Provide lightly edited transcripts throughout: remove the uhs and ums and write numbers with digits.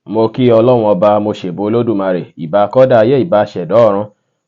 Mo kí Ọlọ́run Ọba, mo ṣèbà Olódùmarè, ìbà kọ́dá ayé, ìbà ṣẹ̀dá ọ̀run.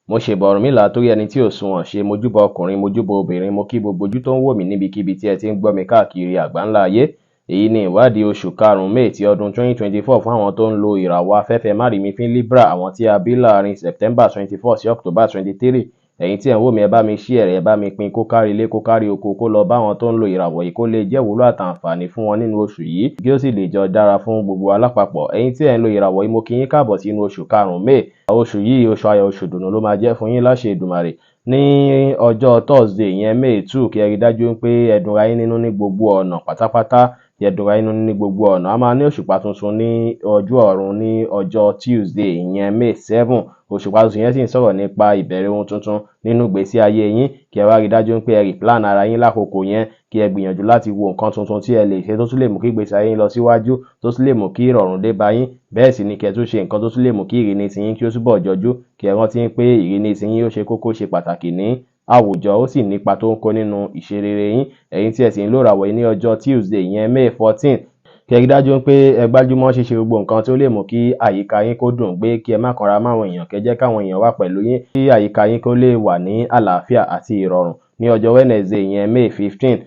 Mo ṣèbà Ọ̀rúnmìlà torí ẹni tí ò sunwọ̀n ṣe, mojúbà ọkùnrin, mojúbà obìnrin, mo kí gbogbo ojú tó ń wò mí níbikíbi tí ẹ ti ń gbọ́ mi káàkiri àgbáńlá ayé. Èyí ni ìwádìí oṣù karùn-ún May ti ọdún 2024 fún àwọn tó ń lo ìràwọ̀ afẹ́fẹ́ márìímífín Libra, àwọn tí a bí láàrin September 24 sí October 23. Ẹ̀yin tí ẹ̀ ń wò mí, ẹ bá mi share, ẹ bá mi pín kó kárí ilé, kó kárí oko, kó lọ bá àwọn tó ń lo ìràwọ̀ yìí, kó lè jẹ́ ìwúlò àtàǹfààní fún wọn nínú oṣù yìí, kí ó sì lè jọ dára fún gbogbo wa lápapọ̀. Ẹ̀yin tí ẹ̀ ń lo ìràwọ̀ yìí, mo kí yín káàbọ̀ sínú oṣù karùn-ún May. Oṣù yìí, oṣù ayọ̀, oṣù ìdùnnú ló máa jẹ́ fún yín láṣẹ Èdùmàrè. Ní ọjọ́ Thursday yẹn, May 2, kí ẹ rí dájú pé ẹ dùnra yín nínú ní gbogbo ọ̀nà pátápátá, kí ẹ dùnra yín nínú ní gbogbo ọ̀nà. A máa ní òṣùpá tuntun ní ọjọ́ ọ̀run ní ọjọ́ Tuesday ìyẹn May 7. Òṣùpá tuntun yẹn sì ń sọ̀rọ̀ nípa ìbẹ̀rẹ̀ ohun tuntun nínú ìgbésí ayé yín. Kí ẹ wá rí dájú pé ẹ replan ara yín lákòókò yẹn, kí ẹ gbìyànjú láti wo nǹkan tuntun tí ẹ lè ṣe tó tún lè mú kí ìgbésí ayé yín lọ síwájú, tó tún lè mú kí ìrọ̀rùn dé bá yín. Bẹ́ẹ̀ sì ni kí ẹ tún ṣe nǹkan tó tún lè mú kí ìrínisí yín kí ó túbọ̀ jọjú. Kí ẹ rántí pé ìrínisí yín ó ṣe kókó, ṣe pàtàkì ní àwùjọ, ó sì nípa tó ń kó nínú ìṣerere yín. Ẹ̀yin tí ẹ sì ń lò ìràwọ̀ yìí ní ọjọ́ Tuesday ìyẹn May 14, kí ẹ rí dájú pé ẹ gbájúmọ́ ṣíṣe gbogbo nǹkan tó lè mú kí àyíká yín kó dùn gbé, kí ẹ má kanra máwọn èèyàn, kí ẹ jẹ́ káwọn èèyàn wà pẹ̀lú yín, kí àyíká yín kó lè wà ní àlàáfíà àti ìrọ̀rùn. Ní ọjọ́ Wednesday ìyẹn May 15,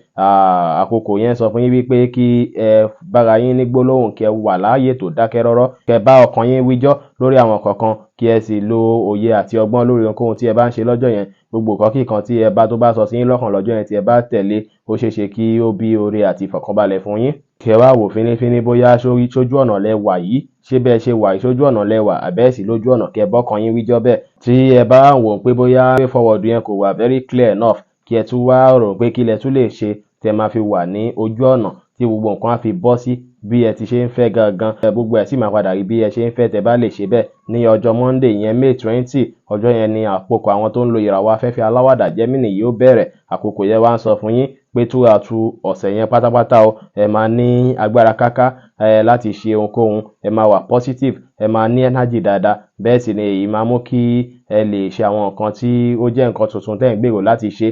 àkókò yẹn sọ fún yín wípé kí ẹ bára yín ní gbólóhùn, kí ẹ wà láàyè tó dákẹ́ rọ́rọ́, kí ẹ bá ọkàn yín wíjọ́ lórí àwọn kọ̀ọ̀kan, kí ẹ sì lo òye àti ọgbọ́n lórí ohunkóhun tí ẹ bá ń ṣe lọ́jọ́ yẹn. Gbogbo nǹkan kíkan tí ẹ bá tó bá sọ sí yín lọ́kàn lọ́jọ́ yẹn, tí ẹ bá tẹ̀lé, ó ṣeé ṣe kí ó bí oore àti ìfọ̀kànbalẹ̀ fún yín. Kí ẹ wá wò fínífíní bóyá sójú ọ̀nà lẹ wà yìí, ṣé bẹ́ẹ̀ ṣe wà yìí sójú ọ̀nà lẹ wà àbẹ́ẹ̀ sì lójú ọ̀nà, kí ẹ bọ́kàn yín wíjọ́ bẹ́ẹ̀. Tí ẹ bá ń wò pé bóyá way forward yẹn kò wà very clear enough, kí ẹ tún wá rò pé kí lẹ tún lè ṣe tí ẹ máa fi wà ní ojú ọ̀nà, tí gbogbo nǹkan á fi bọ́ sí bí ẹ ti ṣe ń fẹ́ gangan. Gbogbo ẹ̀ sì máa padà rí bí ẹ ṣe ń fẹ́ tẹ́ bá lè ṣe bẹ́ẹ̀. Ní ọjọ́ Monday ìyẹn May 20, ọjọ́ yẹn ni àkókò àwọn tó ń lo ìràwọ̀ afẹ́fẹ́ aláwàdà Gemini yóò bẹ̀rẹ̀. Àkókò yẹn wá ń sọ fún yín pé throughout ọ̀sẹ̀ yẹn pátápátá o, ẹ máa ní agbára káká ẹ láti ṣe ohunkóhun, ẹ máa wà positive, ẹ máa ní energy dáadáa. Bẹ́ẹ̀ sì ni èyí máa mú kí ẹ lè ṣe àwọn nǹkan tí ó jẹ́ nǹkan tuntun tẹ́ ń gbèrò láti ṣe.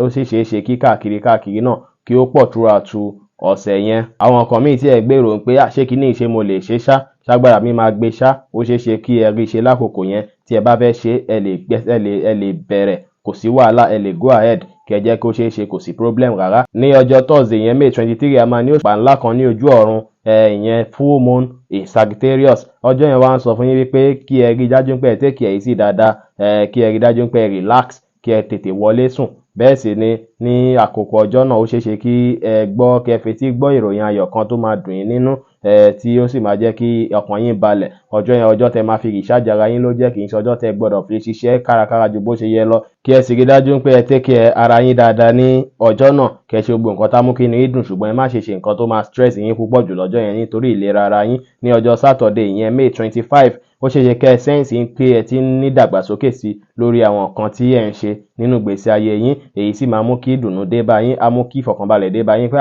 Ó sì ṣeé ṣe kí káàkiri káàkiri náà kí ó pọ̀ throughout ọ̀sẹ̀ yẹn. Àwọn nǹkan míì tí ẹ gbèrò pé ṣé kíní ṣe mo lè ṣe ṣá, ṣágbára mi máa gbé ṣá, ó ṣeé ṣe kí ẹ rí ṣe lákòókò yẹn. Tí ẹ bá fẹ́ ṣe, ẹ lè bẹ̀rẹ̀, kò sí wàhálà, ẹ lè go ahead, kí ẹ jẹ́ kó ṣeé ṣe, kò sí problem rárá. Ní ọjọ́ Thursday yẹn May 23, a máa ní òṣùpá ńlá kan ní ojú ọ̀run, ìyẹn full moon in Sagittarius. Ọjọ́ yẹn wá ń sọ fún yín wípé kí ẹ rí dájú pé ẹ take it easy dáadáa, kí ẹ rí dájú pé ẹ relax, kí ẹ tètè wọlé sùn. Bẹ́ẹ̀ sì ni ní àkókò ọjọ́ náà, ó ṣeé ṣe kí ẹ gbọ́, kí ẹ fetí gbọ́ ìròyìn ayọ̀ kan tó máa dùn yín nínú, tí ó sì máa jẹ́ kí ọkàn yín balẹ̀. Ọjọ́ yẹn, ọjọ́ tẹ máa fi recharge ara yín ló jẹ́, kì í ṣe ọjọ́ tẹ gbọ́dọ̀ fi ṣiṣẹ́ kárakára ju bó ṣe yẹ lọ. Kí ẹ sì rí dájú pé ẹ take care ara yín dáadáa ní ọjọ́ náà, kí ẹ ṣe gbogbo nǹkan tá mú kí inú yín dùn, ṣùgbọ́n ẹ má ṣe ṣe nǹkan tó máa stress yín púpọ̀ jù lọ́jọ́ yẹn nítorí ìlera ara yín. Ní ọjọ́ Saturday ìyẹn May 25, ó ṣeé ṣe kẹ́ ẹ sense pé ẹ ti ń ní ìdàgbàsókè sí lórí àwọn nǹkan tí ẹ̀ ń ṣe nínú ìgbésí ayé yín. Èyí sì máa mú kí ìdùnnú dé bá yín, á mú kí ìfọ̀kànbalẹ̀ dé bá yín pé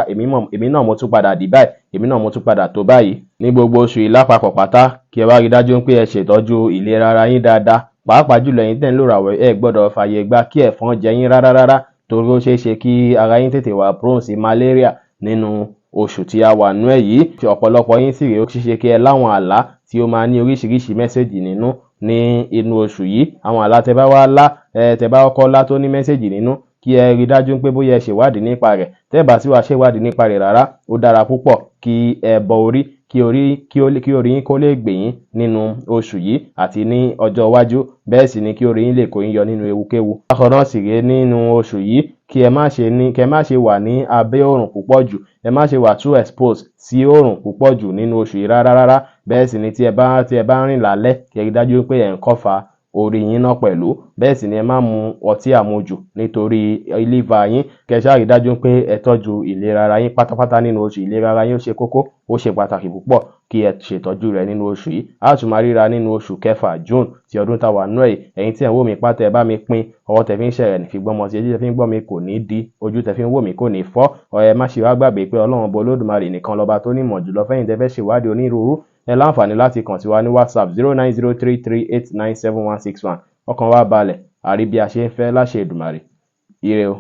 èmi náà mo tún padà dì báyìí, èmi náà mo tún padà tó báyìí. Ní gbogbo oṣù yìí lápapọ̀ pátá, kí ẹ wá rí dájú pé ẹ ṣètọ́jú ìlera ara yín dáadáa, pàápàá jùlọ ẹ̀yin tẹ́ ń lò ìràwọ̀. Ẹ gbọ́dọ̀ fààyè gba kí ẹ̀fọn jẹ yín rárá rárá, torí ó ṣeé ṣe kí ara yín tètè wà prone sí malaria nínú oṣù tí a wà nú ẹ̀ yìí. Ọ̀pọ̀lọpọ̀ yín sì rèé, ó ṣeé ṣe kí ẹ láwọn àlá tí ó máa ní oríṣiríṣi message nínú ní inú oṣù yìí. Àwọn àlá tẹ bá wá lá, tẹ bá kọ́kọ́ lá tó ní message nínú, kí ẹ rí dájú pé bóyá ẹ ṣèwádìí nípa rẹ̀. Tẹ́ bá sì wá ṣèwádìí nípa rẹ̀ rárá, ó dára púpọ̀ kí ẹ bọ orí, kí orí yín kó lè gbè yín nínú oṣù yìí àti ní ọjọ́ iwájú. Bẹ́ẹ̀ sì ni kí orí yín lè kó yín yọ nínú ewúkéwu. Bákan náà sì rèé, nínú oṣù yìí, kí ẹ má ṣe wà ní abẹ́ òrùn púpọ̀ jù, ẹ má ṣe wà too exposed sí òrùn púpọ̀ jù nínú oṣù yìí rárá rárá. Bẹ́ẹ̀ sì ni tí ẹ bá ń rìn lálẹ́, kí ẹ rí dájú pé ẹ̀ ń cover orí yín náà pẹ̀lú. Bẹ́ẹ̀ sì ni ẹ má mu ọtí àmujù nítorí liver yín. Kẹ́ ṣáà rí dájú pé ẹ tọ́jú ìlera ara yín pátápátá nínú oṣù. Ìlera ara yín, ó ṣe kókó, ó ṣe pàtàkì púpọ̀ kí ẹ ṣètọ́jú rẹ̀ nínú oṣù yìí. A tún máa ríra nínú oṣù kẹfà, June ti ọdún tá wà nínú ẹ̀. Ẹ̀yin tí ẹ̀ ń wò mí pátá, ẹ bá mi pín. Ọwọ́ tẹ fi ń ṣẹ̀rẹ̀ ní fi gbọ́mọ sí, etí tẹ fi ń gbọ́ mi kò ní di, ojú tẹ fi ń wò mí kò ní fọ́. Ẹ má ṣe wá gbàgbé pé Ọlọ́run Ọba Olódùmarè nìkan lọ́ba tó nímọ̀ jùlọ. Fẹ́yìn tẹ fẹ́ ṣèwádìí onírúurú, ẹ láǹfààní láti kàn sí wa ní WhatsApp 09033897161. Ọkàn wa balẹ̀, àrí bí a ṣe ń fẹ́ láṣẹ Èdùmàrè. Ire o.